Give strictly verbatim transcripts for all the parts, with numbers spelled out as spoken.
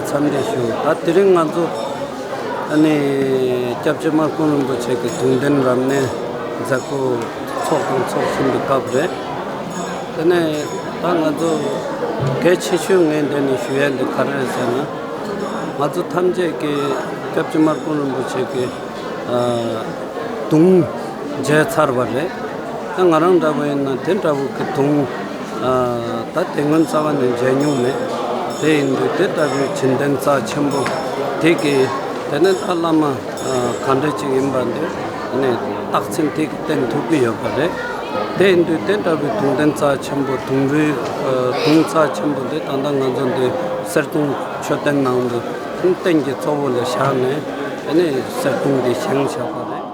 འཚམས་འདྲི་ཞུ། ད་དེ་རིང་ང་ཚོ་ཨ་ནི་སྐྱབས་རྗེ་སྨར་ཁམས་རིན་པོ་ཆེ་གི་དུང་ལྡན་རབ་གནས་མཛད་སྒོ་ཚོགས་དང་ཚོགས་བཞིན་པའི་སྐབས་རེད། དེ་ནས་ད་ང་ཚོ་གལ་ཆེ་ཤོས་ངས་འདི་ནས་ཞུ་ཡ་འདི་ག་རེ་རེད་ཟེར་ན། ང་ཚོ་ཐམས་ཅད་ཀྱིས་སྐྱབས་རྗེ་སྨར་ཁམས་རིན་པོ་ཆེ་གི་ཨ་དུང་མཇལ་ཚར་བ་རེད། ད་ང་རང་འདྲ་བོ་ཡིན་ན་དེ་འདྲ་བོ་གི་དུང་ཨ་ད་དེ་སྔོན་རྩ་བ་ནས་མཇལ་མྱོང་མེད། དེ་ཡིན་དུས་དེ་ལྟ་བུའི་བྱིན་ལྡན་རྩ་ཆེན་པོ་དེ་གི་དེ་ནས་ད་བླ་མ་ཨ་ག་འདྲ་ཅིག་ཡིན་པ་འདི་ནས་རྟགས་མཚན་དེ་གི་བསྟན་ཐུབ་ཀྱི་ཡོད་པ་རེད། དེ་ཡིན་དུས་དེ་འདྲ་བའི་དུང་ལྡན་རྩ་ཆེན་པོ་དུང་རུས་ཨ་དུང་རྩ་ཆེན་པོ་འདི་ད་ལྟ་ང་ཚོ་འདི་གསེར་གདུང་མཆོད་རྟེན་ནང་དུ་རྟེན་གྱི་གཙོ་བོ་ལ་བཞག་ནས་དེ་ནས་གསེར་གདུང་འདི་བཞེངས་བཞག་པ་རེད།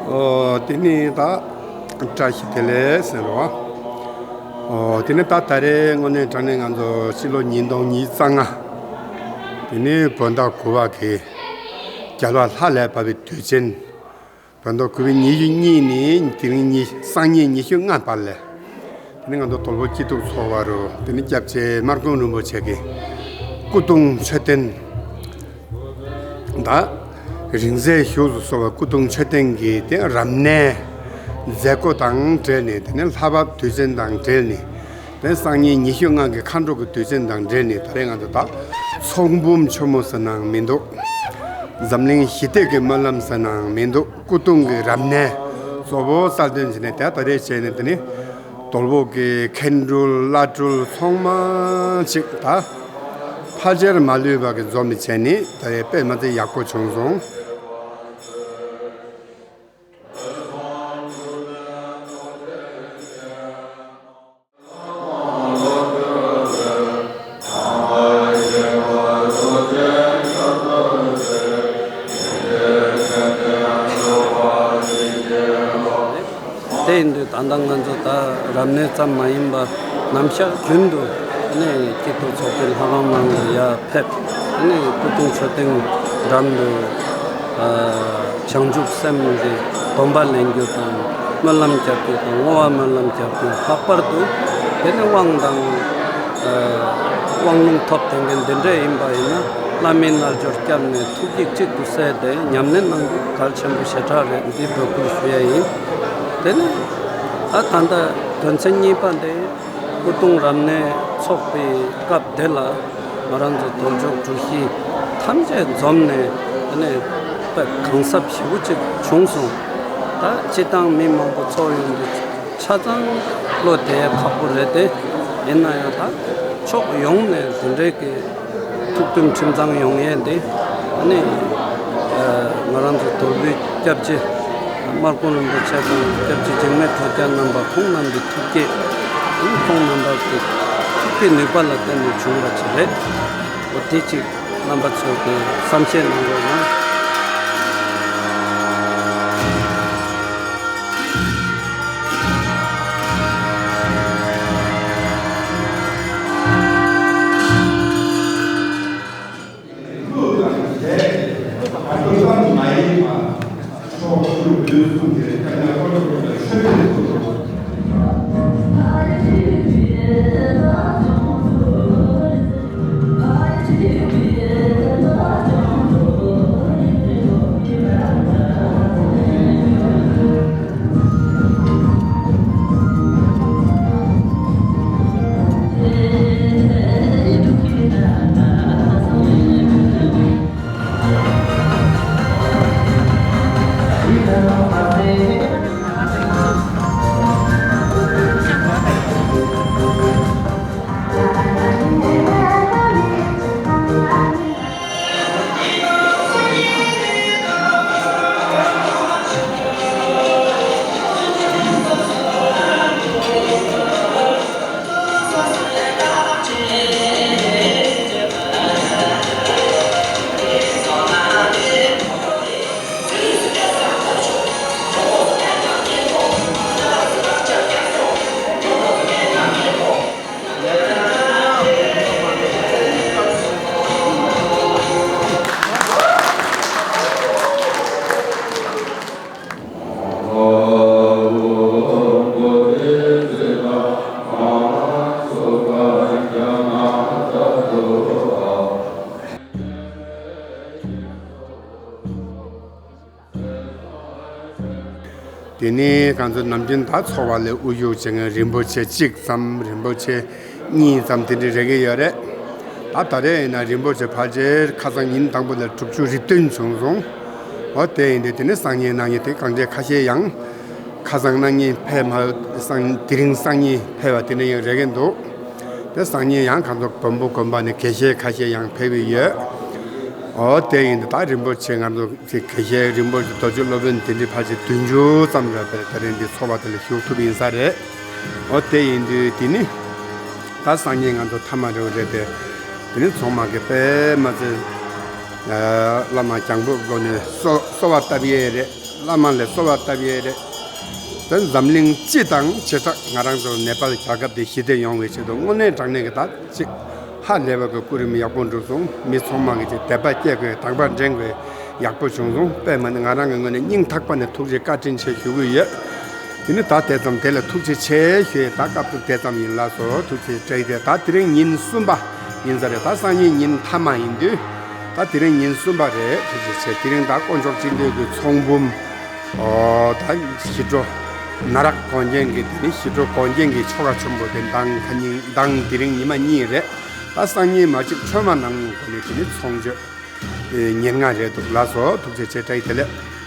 ཨོ། དེ་ནི་ད་བཀྲ་ཤིས་བདེ་ལེགས་ཟེར་རོ། ཨོ། དེ་ནི་ད་ད་རེས་དངོས་གནས་དྲང་གནས་ང་ཚོ་ཕྱི་ལོ་ཉིས་སྟོང་ཉི་ཤུ་རྩ་ལྔ། དེ་ནི་བོད་ཟླ་དགུ་པ་གི་རྒྱལ་བ་ལྷ་ལས་བབས་པའི་དུས་ཆེན། བོད་ཟླ་དགུ་པའི་ཉི་ཤུ་གཉིས་ནས་དེ་རིང་ཉི་སང་ཉིན་ཉི་ཤུ་ལྔ་བར་ལ། དེ་ནི་ང་ཚོ་དོལ་པོ་སྐྱིད་སྡུག་ཚོགས་པ་རུ་དེ་ནི་སྐྱབས་རྗེ་སྨར་ཁམས་རིན་པོ་ཆེ་གི་སྐུ་གདུང་མཆོད་རྟེན། ད་རིང་བསྲེལ་བཞུགས་སུ་གསོལ་བ་སྐུ་གདུང་མཆོད་རྟེན་གྱི་དེ་རབ་གནས་མཛད་སྒོ་དང་འབྲེལ་ནས། དེ་ནས་ལྷ་བབས་དུས་ཆེན་དང་འབྲེལ་ནས། དེ་སང་ཉིན་ཉི་ཤུ་ལྔ་གི་མཁའ་འགྲོ་གི་དུས་ཆེན་དང་འབྲེལ་ནས་ད་རེས་ང་ཚོ་ད་ཚོགས་འབུམ་ཆེན་མོ་ཟེར་ནའང་མི་འདུག་འཛམ་གླིང་ཞི་བདེ་གི་སྨོན་ལམ་ཟེར་ནའང་མི་འདུག་སྐུ་གདུང་གི་རབ་གནས་གཙོ་བོ་གསལ་སྟོན་བྱས་ནས། དེ་ད་རེས་བྱས་ནས་དེ་ནི་དོལ་པོ་གི་མཁན་སྤྲུལ་བླ་སྤྲུལ་ཚང་མ་ཅིག་ད་ཕལ་ཆེར་མ་ལུས་པ་གི་འཛོམས་ནས་བྱས་ནས། ད་རེས་དཔེ་མ་ཚད་ཡག་པོ་བྱུང་སོང་། དེ་ཡིན་དུས་ད་ལྟ་ང་ཚོ་ད་རབ་གནས་ཙམ་མ་ཡིན་པ་ནམ་ཞག་རྒྱུན་དུ་ནས་སྐྱིད་སྡུག་ཚོགས་པའི་ལྷ་ཁང་ནང་ལ་ཡར་ཕེབས། ཨ་ནི་སྐུ་གདུང་མཆོད་རྟེན་འགྲམ་དུ་ཨ་བྱང་ཆུབ་སེམས་ཀྱི་སྡོམ་པ་ལེན་རྒྱུ་དང་། སྨོན་ལམ་རྒྱབ་རྒྱུ་དང་། བསྔོ་བ་སྨོན་ལམ་རྒྱབ་རྒྱུ། ལྷག་པར་དུ་དེ་ནི་དབང་དང་ཨ་དབང་ལུང་ཐོབ་བསྡད་མཁན་འདི་འདྲ་ཡིན་པ་ཡིན་ན། བླ་མའི་རྣལ་འབྱོར་བསྐྱབས་ནས་ཐུགས་ཀྱི་གཅིག་ཏུ་བསྲེས་ཏེ་ཉམས་ལེན་གནང་རྒྱུ་གལ་ཆེན་པོ་ཞེ་དྲག་རེད། འདི་འབོད་སྐུལ་ཞུ་ཡ་ཡིན། དེ་ནི་ཨ་ད་ལྟ་དོན་ཚན་གཉིས་པ་འདི། སྐུ་གདུང་རབ་གནས་འཚོགས་པའི་སྐབས་དེ་ལ་ང་རང་ཚོ་དོལ་ཕྱོགས་གྲུ་བཞི་ཐམས་ཅད་འཛོམས་ནས། དེ་ནས་དཔེ་གང་ཟབ་ཞེ་པོ་ཅིག་བྱུང་སོང་། ད་སྤྱིར་བཏང་མི་མང་པོ་ཚོགས་ཡོང་དུས་ཆ་ཚང་བློ་གཏད་ཡ་ཁག་པོ་རེད་དེ། ཡིན་ན་ཡང་ད་ཕྱོགས་ཡོངས་ནས་དེ་འདྲའི་གི་ཐུགས་མཐུན་ཁྲིམས་གཙང་ཡོང་ཡས་འདི། ཨ་ནི་ཨ་ང་རང་ཚོ་དོལ་པོའི་སྐྱབས་རྗེ་སྨར་ཁམས་རིན་པོ་ཆེ་དང་སྐྱབས་རྗེ་འཇིགས་མེད་གྲོགས་རྒྱལ་རྣམ་པ་ཁོང་རྣམ་པའི་ཐུགས་བསྐྱེད། ཨ་ནི་ཁོང་རྣམ་པ་གི་ཐུགས་ཀྱི་ནུས་པ་ལ་བརྟེན་ནས་བྱུང་བ་ཅིག་རེད། འོ་དེ་ཅིག་རྣམ་པ་ཚོས་ཀྱི་བསམ་ཤེས་གནང་རོགས་གནང་། དེ་ནས་ང་ཚོ་ནམ་རྒྱུན་ད་ཚོགས་པ་ལ་དབུ་བཞུགས་བྱེད་མཁན་རིན་པོ་ཆེ་གཅིག་ཙམ། རིན་པོ་ཆེ་གཉིས་ཙམ་དེ་འདྲ་རེ་གི་ཡོད་རེད། ད་ད་རེས་ཡིན་ན་རིན་པོ་ཆེ་ཕལ་ཆེར་ཁ་སང་ཉིན་དང་པོ་ལ་དྲུག་ཅུ་རེ་བདུན་བྱུང་སོང་། འོ་དེ་ཡིན་དུས་དེ་ནས་སང་ཉིན་གནངས་ཉིན་དེ་གང་འདྲས་ཁ་ཤས་ཡང་། ཁ་སང་གནངས་ཉིན་ཕེབས་མ་སང་དེ་རིང་སང་ཉིན་ཕེབས་པ་དེ་འདྲ་ཡང་རེ་གི་འདུག། དེ་སང་ཉིན་ཡང་ང་ཚོ་བོན་པོ་དགོན་པ་ནས་དགེ་བཤེས་ཁ་ཤས་ཡང་ཕེབས་ཀྱི་ཡོད། འོ་དེ་ཡིན་དུས་ད་རིན་པོ་ཆེ་ང་ཚོ་དེ་དགེ་བཤེས་རིན་པོ་ཆེ་རྡོ་རྗེ་སློབ་དཔོན་དེ་འདྲའི་ཕལ་ཆེར་བདུན་ཅུ་ཙམ་རེ་དེ་ད་རིང་འདི་ཚོགས་པ་དེ་ལ་ཞུགས་ཐུབ་ཡིན་ས་རེད། འོ་དེ་ཡིན་དུས་དེ་ནི་ད་སང་ཉིན་ང་ཚོ་མཐའ་མ་རེ་བ་རེད་དེ། དེ་ནི་ཚང་མ་གི་དཔེ་མ་ཚད་བླ་མ་རྒྱང་འབོད་སྒོ་ནས་གསོལ་གསོལ་བ་བཏབ་ཡས་རེད། བླ་མ་ལ་གསོལ་བ་བཏབ་ཡས་རེད། ད་འཛམ་གླིང་སྤྱི་དང་བྱེ་བྲག་ང་རང་ཚོ་ནེ་པཱལ་རྒྱལ་ཁབ་དེ་ཞི་བདེ་ཡོང་བའི་ཆེད་དུ་དངོས་གནས་དྲང་གནས་ཀྱི་ད་ཅིག་ཧ་ལས་པ་གི་སྐུ་རིམ་ཡག་པོ་འགྲུབ་སོང་། མི་ཚང་མ་གི་ཅིག་དད་པ་སྐྱེ་དགོས། དད་པ་འདྲེན་དགོས། ཡག་པོ་བྱུང་སོང་། དཔེ་མ་ནི་ང་རང་གི་ངོས་ནས་སྙིང་ཐག་པ་ནས་ཐུགས་རྗེ་བཀའ་དྲིན་ཆེ་ཞུ་གི་ཡོད། དེ་ནི་ད་དེ་ཙམ་དེ་ལ་ཐུགས་རྗེ་ཆེ་ཞུ་ཡས་ད་སྐབས་སུ་དེ་ཙམ་ཡིན། ལགས་སོ། ཐུགས་རྗེ་ཆེ། དེ་ད་དེ་རིང་ཉིན་གསུམ་པ་ཡིན་ས་རེད། ད་སང་ཉིན་ཉིན་མཐའ་མ་ཡིན་དུས། ད་དེ་རིང་ཉིན་གསུམ་པ་རེད། ཐུགས་རྗེ་ཆེ། དེ་རིང་ད་དཀོན་མཆོག་སྤྱི་འདུས་ཀྱི་ཚོགས་འབུམ། ཨོ་ད་ཞི་ཁྲོ་ན་རག་དགོན་རྒྱན་གྱི་དེ་ནི་ཞི་ཁྲོ་དགོན་རྒྱན་གྱི་ཆོ་ག་ཆེན་པོ་དེ་མདང་ཁ་ཉིན་མདང་དེ་རིང་ཉི་མ་གཉིས་རེད། ད་སང་ཉིན་མ་གཅིག་ཁྲོས་མ་གནང་དགོས་ནས་དེ་ནི་ཚོགས་མཆོད། ཨེ་ཉེར་ལྔ་རེད་འདུག། ལགས་སོ། ཐུགས་རྗེ་ཆེ། བཀྲ་ཤིས་བདེ་ལེགས།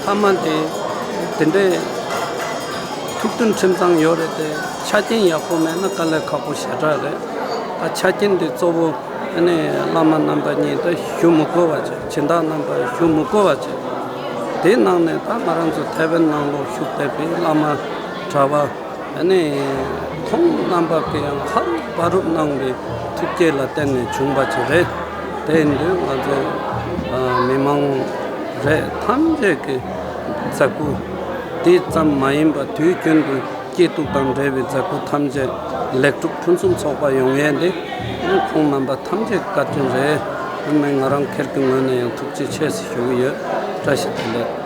མཐའ་མ་དེ་དེ་འདྲའི་ཐུགས་མཐུན་ཁྲིམས་གཙང་ཡོད་རེད་དེ། ཆ་རྐྱེན་ཡག་པོ་མེད་ན་དཀའ་ལས་ཁག་པོ་ཞེ་དྲག་རེད། ད་ཆ་རྐྱེན་དེ་གཙོ་བོ་ཨ་ནི་བླ་མ་རྣམ་པ་གཉིས་ད་ཞུ་མི་དགོས་པ་བྱས། སྦྱིན་བདག་རྣམ་པ་ཞུ་མི་དགོས་པ་བྱས། དེའི་ནང་ནས་ད་ང་རང་ཚོ་ཐའེ་ཝན་ནང་ལོགས་བཞུགས་བསྡད་པའི་བླ་མ་གྲྭ་པ། ཨ་ནི་ཁོང་རྣམ་པ་གིས་ཡང་ཧ་རུབ་བ་རུབ་གནང་བའི་ཐུགས་བསྐྱེད་ལ་བརྟེན་ནས་བྱུང་བ་ཅིག་རེད། དེ་ཡིན་དུས་ང་ཚོ་ཨ་མི་མང་རེད། ཐམས་ཅད་ཀྱི་མཛད་སྒོ་དེ་ཙམ་མ་ཡིན་པ་དུས་རྒྱུན་དུ་སྐྱིད་སྡུག་དང་འབྲེལ་བའི་མཛད་སྒོ་ཐམས་ཅད་ལེགས་གྲུབ་ཕུན་སུམ་ཚོགས་པ་ཡོང་ཡས་འདི་ཁོང་རྣམ་པ་ཐམས་ཅད་བཀའ་དྲིན་རེད། ཨ་ནི་ང་རང་སྒེར་གྱི་ངོས་ནས་ཡང་ཐུགས་རྗེ་ཆེ་ཞེས་ཞུ་གི་ཡོད། བཀྲ་ཤིས་བདེ་ལེགས།